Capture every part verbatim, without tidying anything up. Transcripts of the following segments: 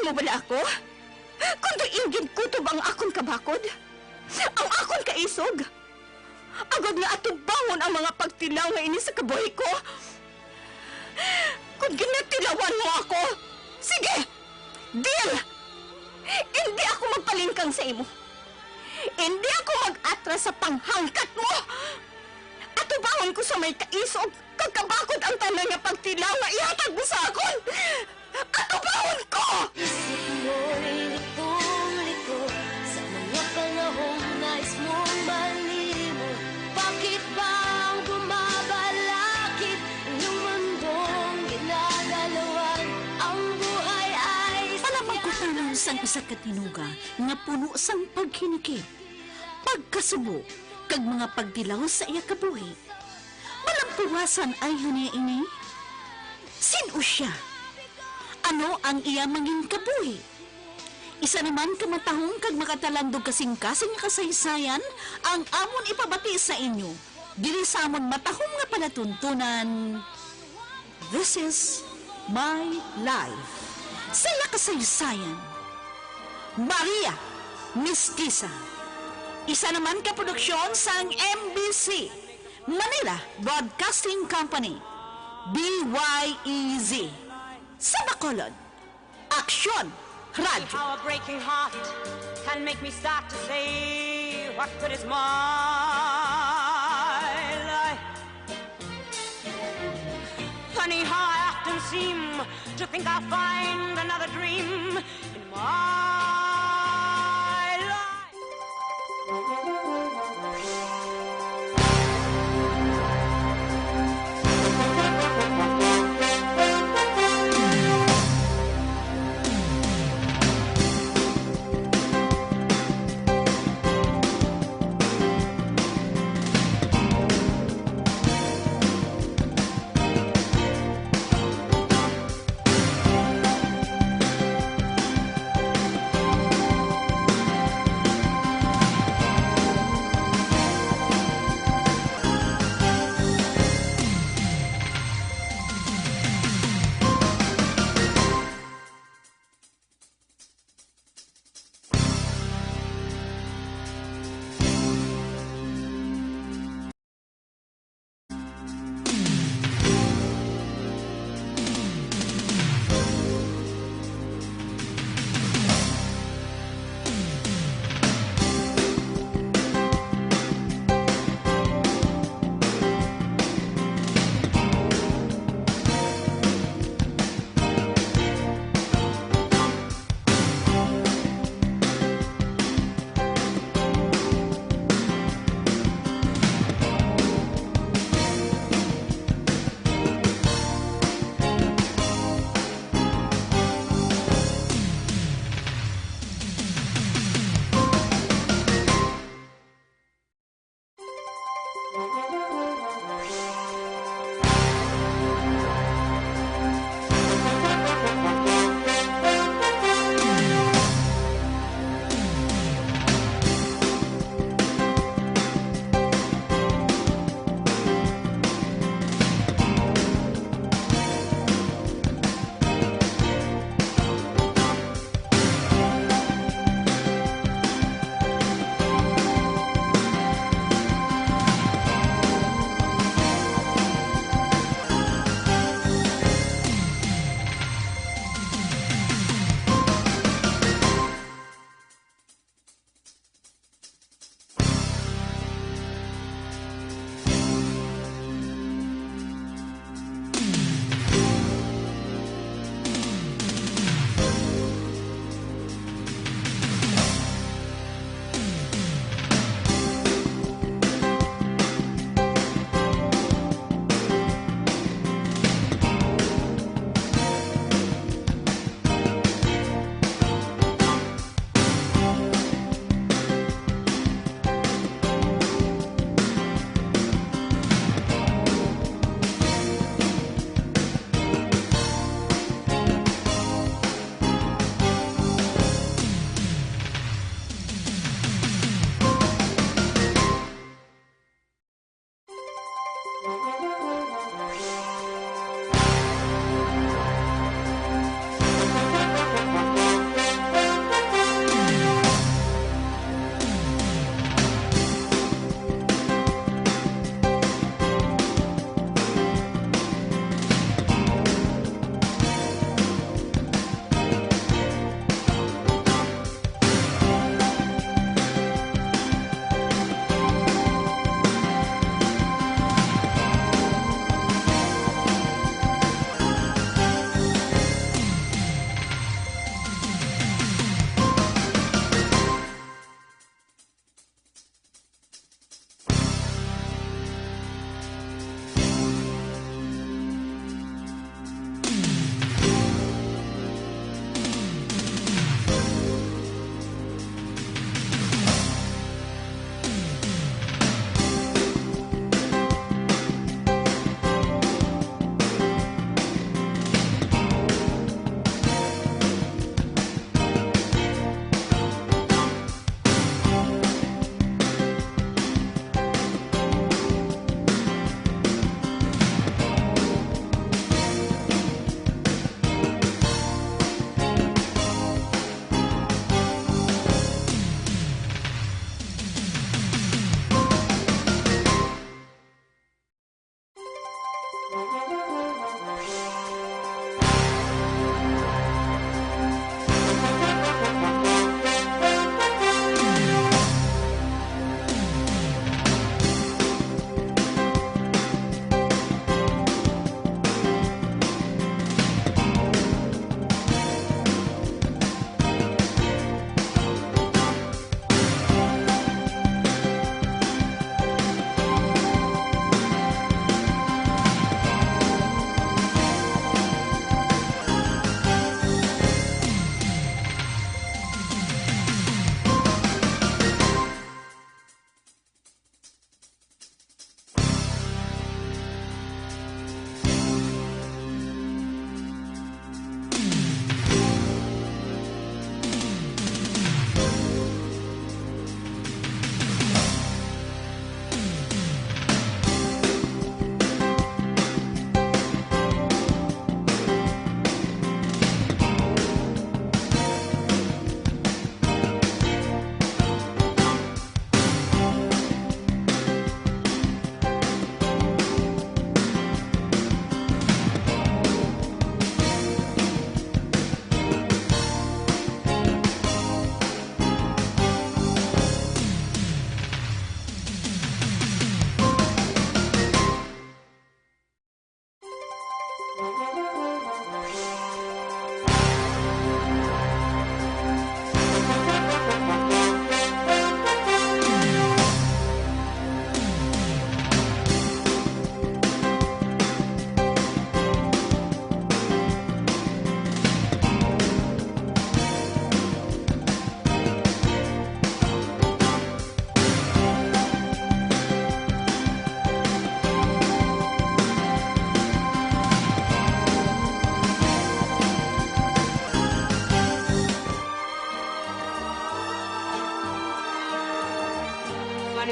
mo bala ako? Kon diin ginkutob ang akon kabakod, ang akon kaisog, agod nga atubangon ang mga pagtilaw nga ini sa kabuhi ko. Kon ginatilawan mo ako, sige, deal! Indi ako magpalingkang sa imo. Indi ako mag-atras sa panghangkat mo. Atubangon ko sa may kaisog kag kabakod ang tanan nga pagtilaw nga ihatag mo sa akon. Atubangon ko! Isip mo'y litong-lito sa mga panahong nais mong malimot. Bakit ba ang bumabalakid inyong mundong ginagalawan? Ang buhay ay Palamagkutanan sang isa ka tinuga nga puno sang paghinikit, pagkasubo, kag mga pagtilaw sa iya kabuhi. Malampuwasan ay hania ini? Sin-o sia? Ano ang iya mangin kabuhi? Isa naman ka matahom kag makatalandog kasing-kasing nga kasaysayan ang amon ipabati sa inyo diri sa amon matahom nga palatuntunan. This is My Life. Sa iya kasaysayan, Maria Mestiza. Isa naman ka produksyon sang M B C, Manila Broadcasting Company, B Y E Z. Sa Bacolod, Aksyon Radyo. How a breaking heart can make me start to say, "What good is my life?" Funny how I often seem to think I'll find another dream in my life.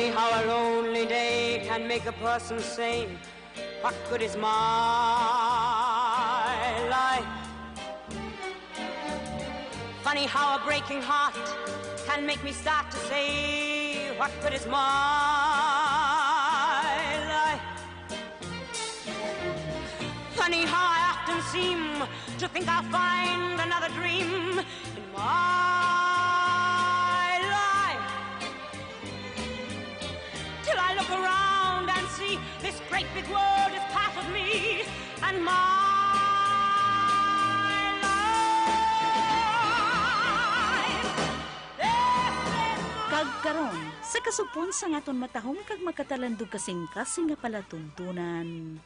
How a lonely day can make a person say, "What good is my life?" Funny how a breaking heart can make me start to say, "What good is my life?" Funny how I often seem to think I'll find another dream in my life. Till I look around and see this great big world is part of me and my life. This is my Kag karon, sa kasugpon sang aton matahom kag magkatalandog kasing-kasing nga palatuntunan,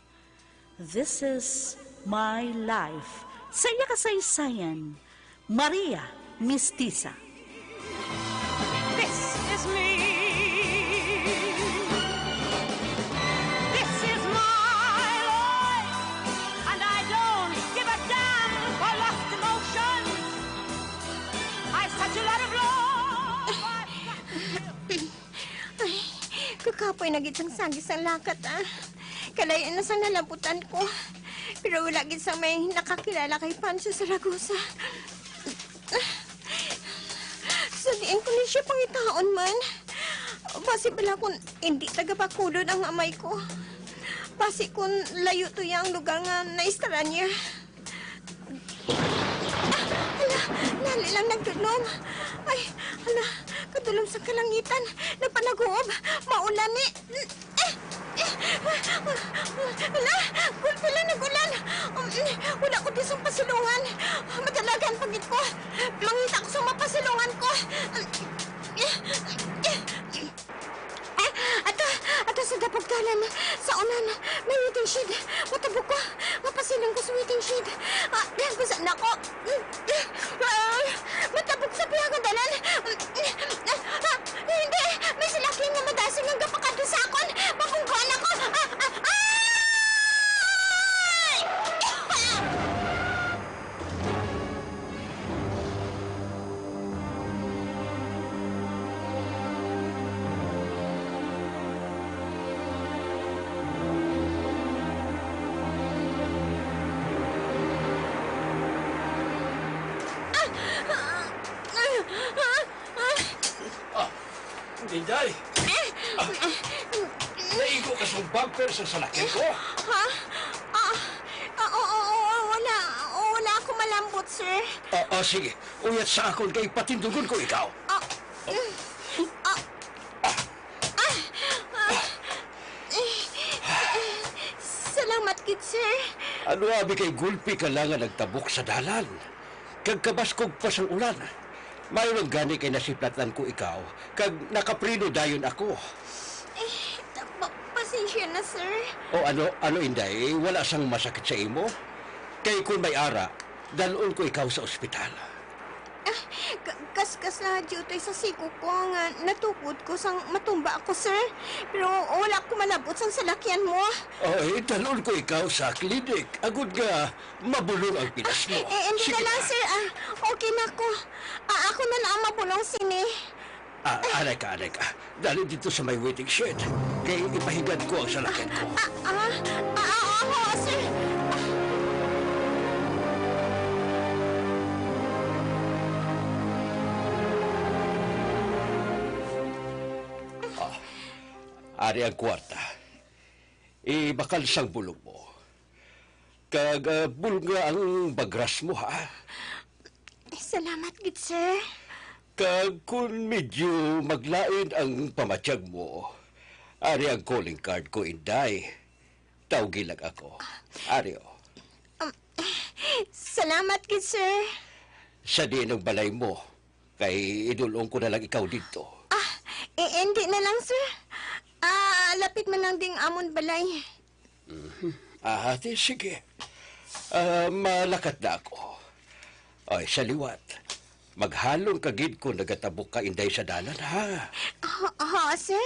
This is My Life. Sa iya kasaysayan, Maria Mestiza. This is me. This is my life. And I don't give a damn for lost emotions. I've such a lot of love. I've such a Ay, kakapoy na gid sang sagis sang lakat, ah. Kalayo na sang nalabutan ko. Pero wala gid sang may nakakilala kay Pancho Zaragoza. Sa diin ko ni siya pangitaon man? Basi bala kun indi taga Bacolod ang amay ko. Basi kun layo to iya ang lugar nga naistaraan niya. Ah, hala, nali lang nagdulom. Ay, hala, kadulom sa kalangitan. Nagpanaguob. Maulan ni. Eh, eh, hala, gulpi lang nag-ulan. Um, wala ko di sang pasilungan. Madalagan pa gid ko. Mangita ko sa mapasilungan ko. Ah, ato, ato sa dapog dalan. Sa unan, may waiting shed. Matabok ko. Mapasilong ko sa waiting shed. Ah, basa na ko. Ah, matabok sa pihang dalan. Ah, hindi. May salakyan nga madasig nga gapakadto sa akon. Mapunggoan ako. Ah, ah, ay! Ah, Inday! Ah, naigo ka sa bumper sa salakyan ko? Ha? Ah, ah, oo, oo, oo, wala, wala ako malambot, sir. Ah, ah, sige. Uyat sa akon kay patindugon ko ikaw. Ah, mm, ah, ah, ah, eh, eh, salamat gid, sir. Ano abi kay gulpi ka lang nga nagtabok sa dalan? Kag kabaskog pa sang ulan. Maayo lang gani kay nasiplatan ko ikaw, kag nakapreno dayon ako. Eh, pa-, pasensya na, sir. O ano, ano, Inday, wala sang masakit sa imo? Kay kun may ara, dal-on ko ikaw sa ospital. Ah, ka-, kaskas na diutay sa siko ko nga natukod ko sang matumba ako, sir. Pero wala ko malabot sang salakyan mo. Ay, dal-on ko ikaw sa klinik, agod nga mabulong ang pilas mo. Eh, hindi na lang, sir. Ah, okay na ko. Ah, ako na lang ang mabulong sini. Ah, anay ka, anay ka. Dali dito sa may waiting shed. Kay ipahigad ko ang salakyan ko. Ah, ah, ah, ah, oo, sir. Ah, ari ang kwarta. Ibakal sang bulong mo. Kag, ah, bulnga ang bagras mo, ha? Salamat gid, sir. Kag kun medyo maglain ang pamatyag mo, ari ang calling card ko, Inday. Tawgi lang ako. Ari, o. Um, salamat gid, sir. Sa diin ang balay mo? Kay idul-ong ko na lang ikaw didto. Ah, eh, hindi na lang, sir. Ah, lapit man lang ding amon balay. Mhm. Ah, di, sige. Ah, malakat na ako. Ay, sa liwat, maghalong ka gid kung nagatabok ka, Inday, sa dalan, ha? Oo, oo, sir.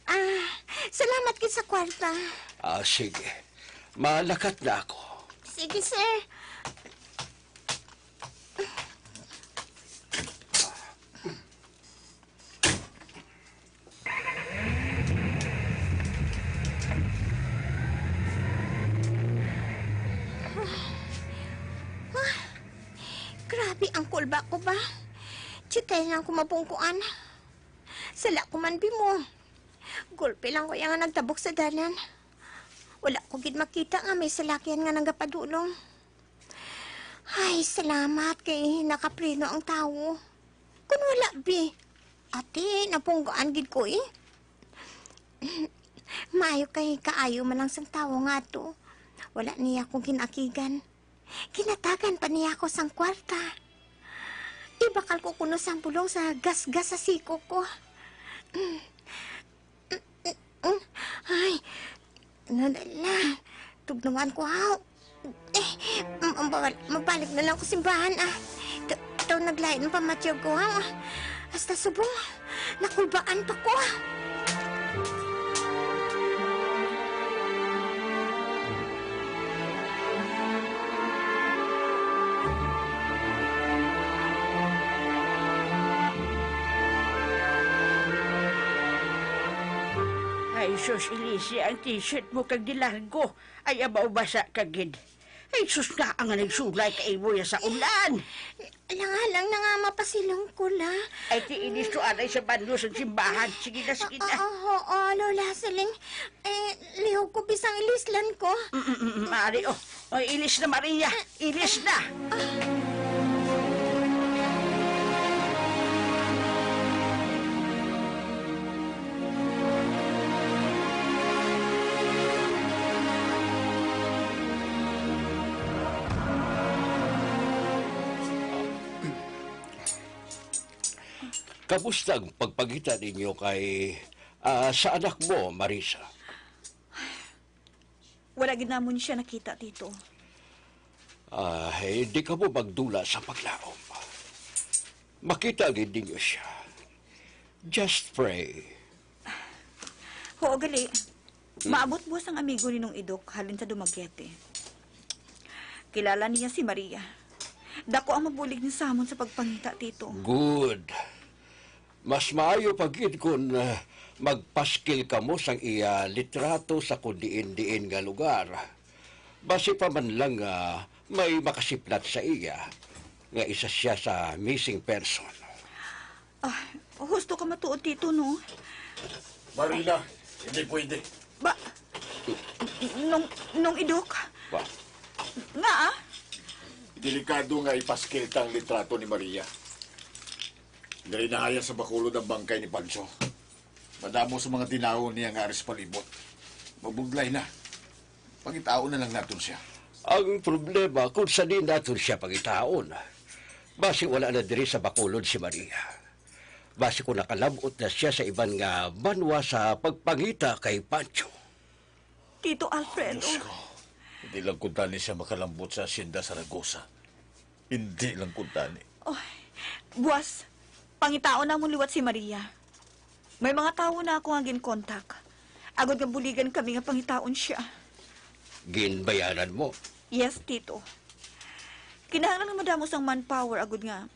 Ah, salamat gid sa kwarta. Ah, sige. Malakat na ako. Sige, sir. Ang kulba ko ba? Chitay lang ko mabungkuan. Sala ko man, Bi, mo. Gulpi lang ko iya nga nagtabok sa dalan. Wala ko gid makita nga may salakyan nga nagapadulong. Ay, salamat kay nakapreno ang tawo. Kun wala, Bi, ati, napunggaan gid ko, eh. Maayo kay kaayo man lang sang tawo nga ato. Wala niya akong ginakigan. Ginatagan pa niya ako sang kwarta. Ibakal ko kuno sang bulong sa gasgas sa siko ko. Ay, nadala. Tugnawan ko, haw. Eh, m-, mabal-, mabalik na lang ko simbahan, ah. Ito, ito naglain ang pamatyag ko, haw. Hasta subong, nakulbaan pa ko, ah. Ay, sus, Elise, ang t-shirt mo kag dilargo. Ay, abaw, basa ka gid. Ay, sus, nga ang nagsulay ka imo ya sa ulan. Alang-alang na nga mapasilong ko la. Ay, ti ilis to anay sa bandos ang simbahan. Sige na, sige na. Oo, oo, Lola Siling. Eh, lihog ko bisang ilislan ko. Mm, mm, mm, mari, oh. Oh, ilis na, Maria. Ilis na. Kamusta ang pagpangita ninyo kay, ah, sa anak mo, Marisa? Wala gid namon siya nakita, Tito. Ah, hindi kamo magdula sa paglaom. Makita gid ninyo siya. Just pray. Oo, gali. Hmm. Maabot buwas ang amigo ni Nong Idok halin sa Dumaguete. Kilala niya si Maria. Dako ang mabulig niya sa amon sa pagpangita, Tito. Good. Mas maayo pa gid kon, ah, magpaskil kamo sang iya litrato sa kon diin-diin nga lugar. Basi pa man lang nga may makasiplat sa iya nga isa siya sa missing person. Ah, husto ka matuod, Tito, no? Marina, hindi pwede. Ba, Nong, Nong Idok? Ba? Nga, ah? Delikado nga ipaskil ta ang litrato ni Maria. Diri na haya sa Bacolod ang bangkay ni Pancho. Madamo sa mga tinawo niya nga ari sa palibot. Mabudlay na. Pangitaon na lang naton siya. Ang problema, kung sa di naton siya pangitaon, basi wala na diri sa Bacolod si Maria. Basi kung nakalab-ot na siya sa iban nga banwa sa pagpangita kay Pancho. Tito Alfredo. Diyos ko, hindi lang kuntani siya makalambot sa Hacienda Zaragoza. Hindi lang kuntani. Oh, buwas, pangitaon namon liwat si Maria. May mga tawo na ako nga gin-contact. Agod nga buligan kami nga pangitaon siya. Ginbayaran mo? Yes, Tito. Kinahanglan nga madamo sang manpower agod nga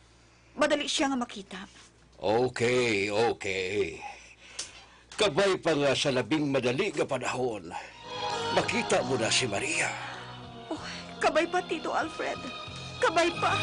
madali siya nga makita. Okay, okay. Kabay pa nga sa labing madali nga panahon, makita mo na si Maria. Oh, kabay pa, Tito Alfred. Kabay pa.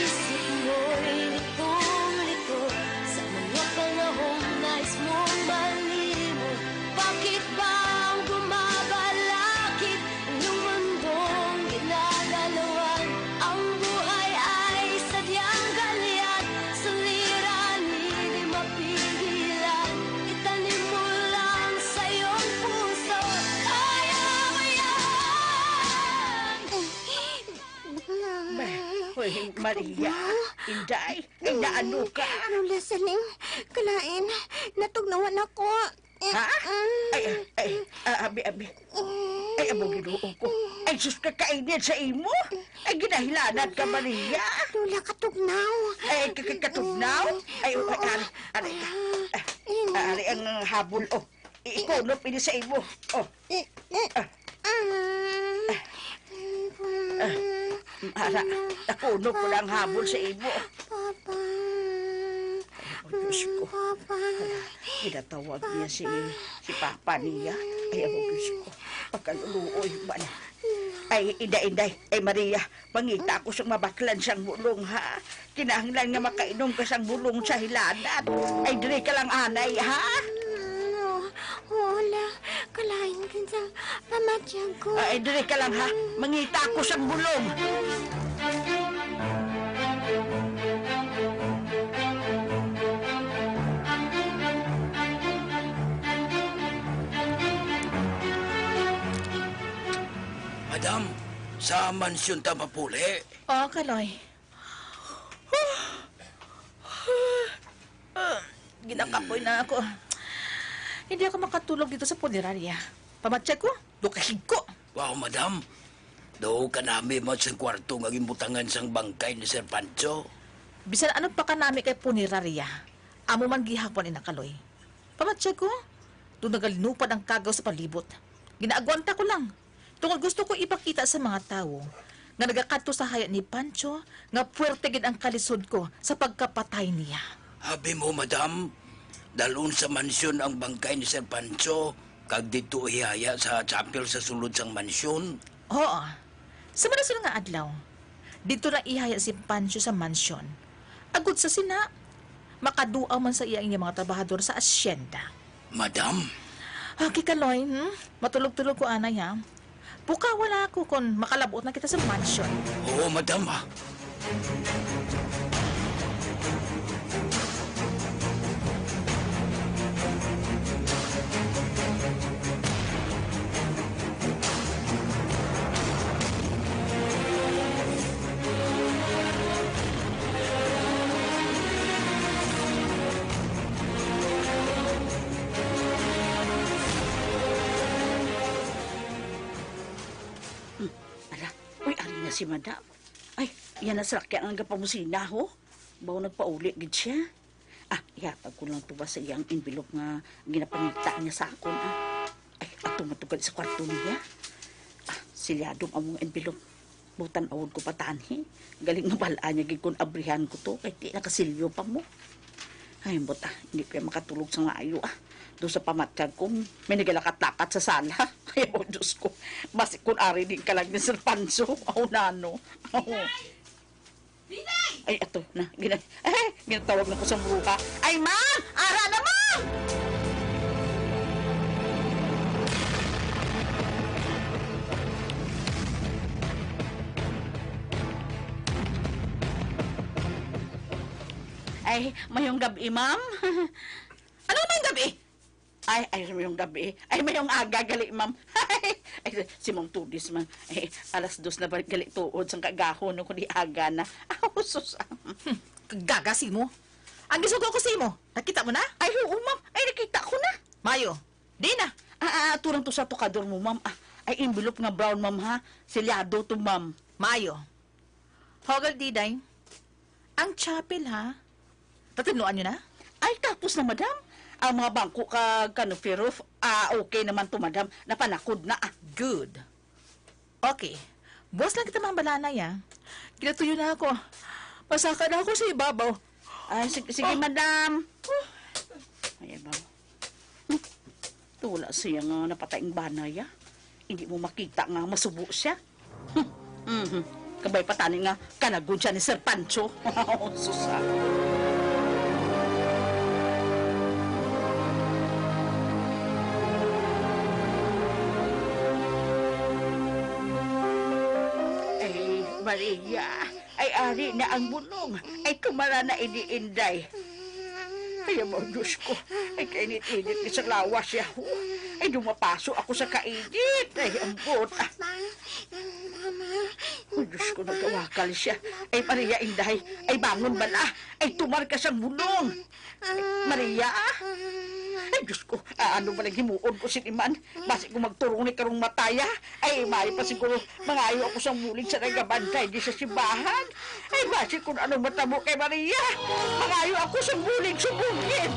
Isip mo'y litong-lito sa mga panahong nais mong malimot. Bakit ba ang bumabalakid ang iyong mundong ginagalawan? Ang buhay ay sadyang galyat, suliranin, di mapigilan. Itanim mo lang sa iyong puso, kaya mo yan. Ba, hoy, Maria, Inday, ay, naano ka? Lola, siling, kalain, natugnawan ako. Ha? Mm. Ay, ay, ay, ah, abi, abi. Mm. Ay, amo, Ginoo ko. Ay, sus, ka kainit sa imo. Ay, ginahilanat ka, Maria. Lola, katugnaw. Ay, ka-, ka-, katugnaw? Ay, ay, ari, ari ka. Ah, init. Ah, ari ang habol, oh. I-, ikunop ini sa imo. Oh. I-, i-, ah. Ah. Ah. Ara, nakunop ko lang habol sa imo. Papa. Oh, Diyos ko. Papa. Hala, ginatawag niya si, Papa. Si Papa niya. Ay, oh, Diyos ko. Pagkaluluoy ba na? Ay, Inday, Inday. Ay, Maria, mangita ako sa mabaklan sang bulong, ha? Kinahanglan nga makainom ka sang bulong sa hilanat. Ay, diri ka lang, anay, ha? Mm, oo, Lola. Kalain ka sa pamatyag ko. Ay, diri ka lang, ha? Mangita ako sang bulong. Madam, sa mansyon ta mapuli? Oo, Kaloy. Ah, ginakapoy na ako. Hindi ako makatulog dito sa punerarya. Pamatyag ko, do kahigko. Wow, madam. Do kanami man sa kwarto nga ginbutangan sang bangkay ni Sir Pancho. Bisan ano pa kanami kay punerarya, amo man gihapon ni Nakaloy. Pamatyag ko, do nagalinupad ang kagaw sa palibot. Ginaagwanta ko lang. Tungod gusto ko ipakita sa mga tawo nga nagakadto sa haya ni Pancho nga puwerte gid ang kalisod ko sa pagkapatay niya. Abi mo, madam, dalon sa mansyon ang bangkay ni Sir Pancho, kag didto ihaya sa chapel sa sulod sang mansyon. Oo. Sa manasunod nga adlaw, didto na ihaya si Pancho sa mansyon. Agod sa sina, makaduaw man sa iya ang iyang mga trabahador sa asyenda. Madam? Okay, Kaloy, hmm? Matulog-tulog ko anay, ha? Pukawa na ako kon makalabot na kita sa mansion. Oo, madam, ah. Hmm, ala, uy, ari na si Madam. Ay, iya na sa sakyan ang gapamusina, ho. Baw nagpauli gid siya. Ah, ihatag ko lang to ba sa iyang envelope nga ginapangita niya sa akon, ah. Ay, ato matugal sa kwarto niya. Ah, silyado ang among envelope. Butan awod ko pa tanhi. Galing nga bal-a niya gid kon abrihan ko to, kay di nakasilyo pa mo. Ay, buta, hindi ko makatulog sa maayo, ah. Doon sa pamatyag ko, may nagalakat-lakat sa sala. Ay, oh, Diyos ko. Basi kung ari din ka lang ni Sir Panso. Oh, nano. Oh. Ay, ato na. Gina, eh, ginatawag na ko sa bruha. Ay, ma'am! Ara na, ma'am! Ay, mayong gabi, ma'am. Ano mayong gabi? Ay, ay, mayong gabi. Ay, mayong aga gali, ma'am. Ay, si Ma'am Tudis, ma'am. Ay, alas dos na ba gali tuod sang kagahon, no, kundi aga na. Aw, sus, ah. Hmm, kagaga si mo. Ang gisugo ko si mo, nakita mo na? Ay, oo, ma'am. Ay, nakita ko na. Mayo. Di na. Ah, ah, ato lang to sa tukador mo, ma'am. Ah, ay, envelope nga brown, ma'am, ha? Selyado to, ma'am. Mayo. Hogol, Diday. Ang chapel, ha? Tatudloan nyo na? Ay, tapos na, madam. Ang mga bangko kag canopy roof, ah, okay naman to, madam. Napanakod na, ah. Good. Okay. Buwas lang kita, Ma'am Balanay, ah. Ginatuyo na ako. Pasaka na ako sa ibabaw. Ay, sig-, sige, madam. Ay, abaw. Hmm. Tula siya nga napatay ang banay, ah. Hindi mo makita nga masubo siya. Hmm. Mhm. Kabay pa tani nga kalagon siya ni Sir Pancho. Sus, ah. Ay, Maria. Ay, ari na ang bulong. Ay, tumara na ini, Inday. Ay, amo, Diyos ko. Ay, kainit-init ni sa lawas siya, ho. Ay, dumapaso ako sa kainit. Ay, ambot. Ah. Oh, Diyos ko, nagawakal siya. Ay, Maria, Inday. Ay, bangon bala. Ay, tumar ka sang bulong. Maria? Ay, Diyos ko, ah, ano ba nang himuon ko sini man? Basi ko magturong ni karong mataya. Ay, maayo pa siguro, mangayo ako sang bulig sa nagabantay di sa simbahan. Ay, basi kung ano matabo kay Maria. Mangayo ako sang bulig sa bukid.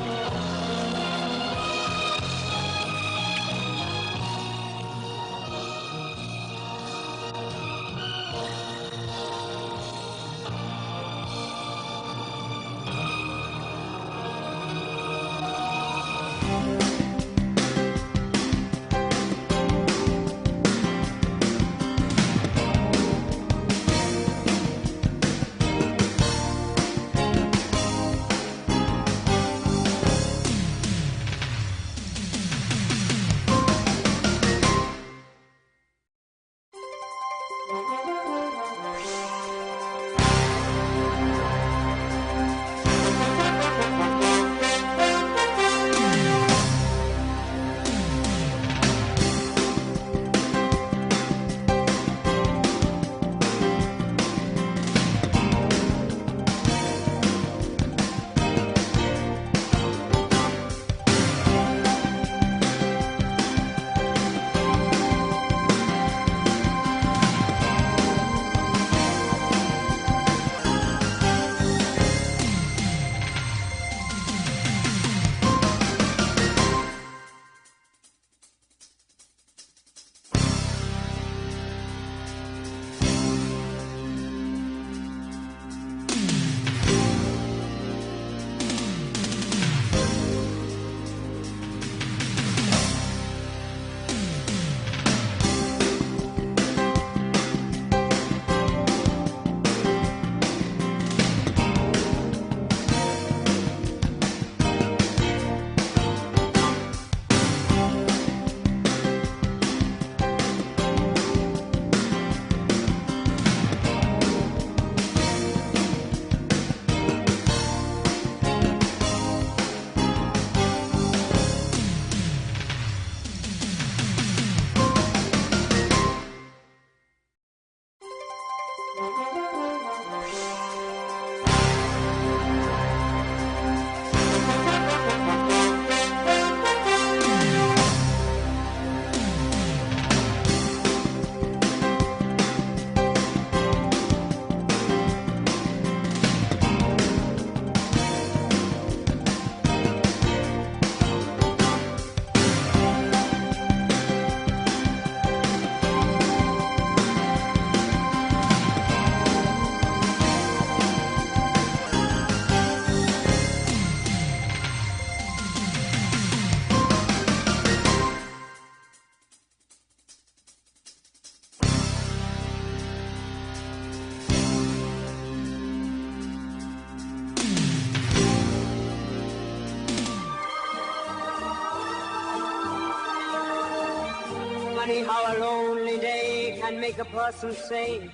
Funny how a lonely day can make a person say,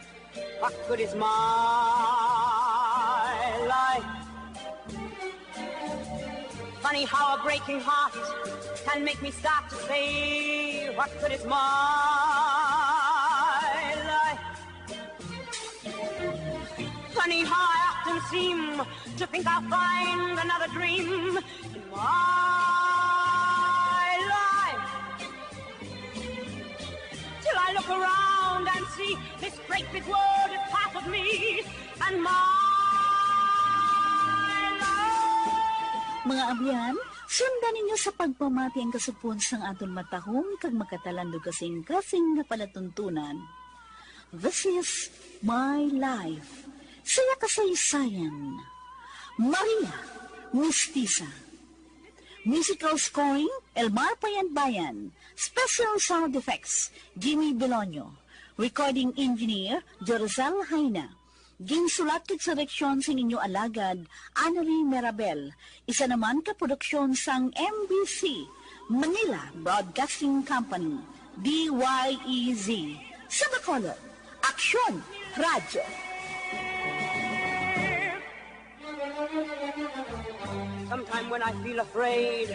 "What good is my life?" Funny how a breaking heart can make me start to say, "What good is my life?" Funny how I often seem to think I'll find another dream in my life. Till I look around and see this great big world is part of me and my life. Mga abyan, sundan ninyo sa pagpamati ang kasugpon sang aton matahom kag makatalandog kasing-kasing nga palatuntunan. This is My Life. Saya kasaysayan. Maria Mistisa. Musical scoring, Elmar Payanbayan. Special sound effects, Jimmy Belonio. Recording engineer, Jorzel Jaina. Ginsulat kag direksyon sa inyo alagad, Annelie Merabel. Isa naman ka produksyon sang M B C, Manila Broadcasting Company, D Y E Z. Sa Bacolod, Aksyon Radyo. Sometime when I feel afraid,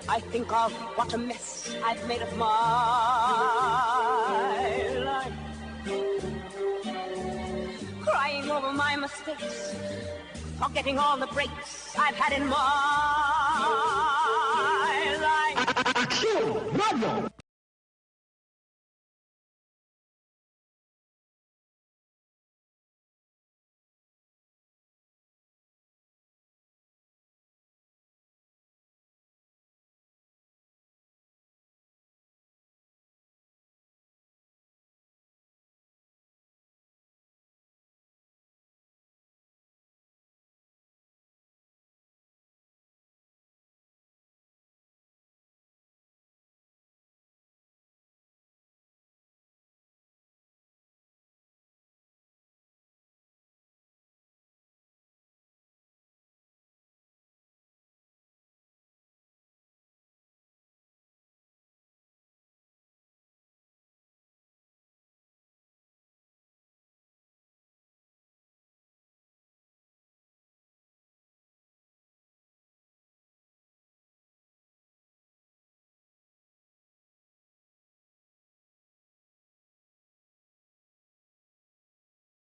I think of what a mess I've made of my life. Crying over my mistakes, forgetting all the breaks I've had in my life. Aksyon Radyo.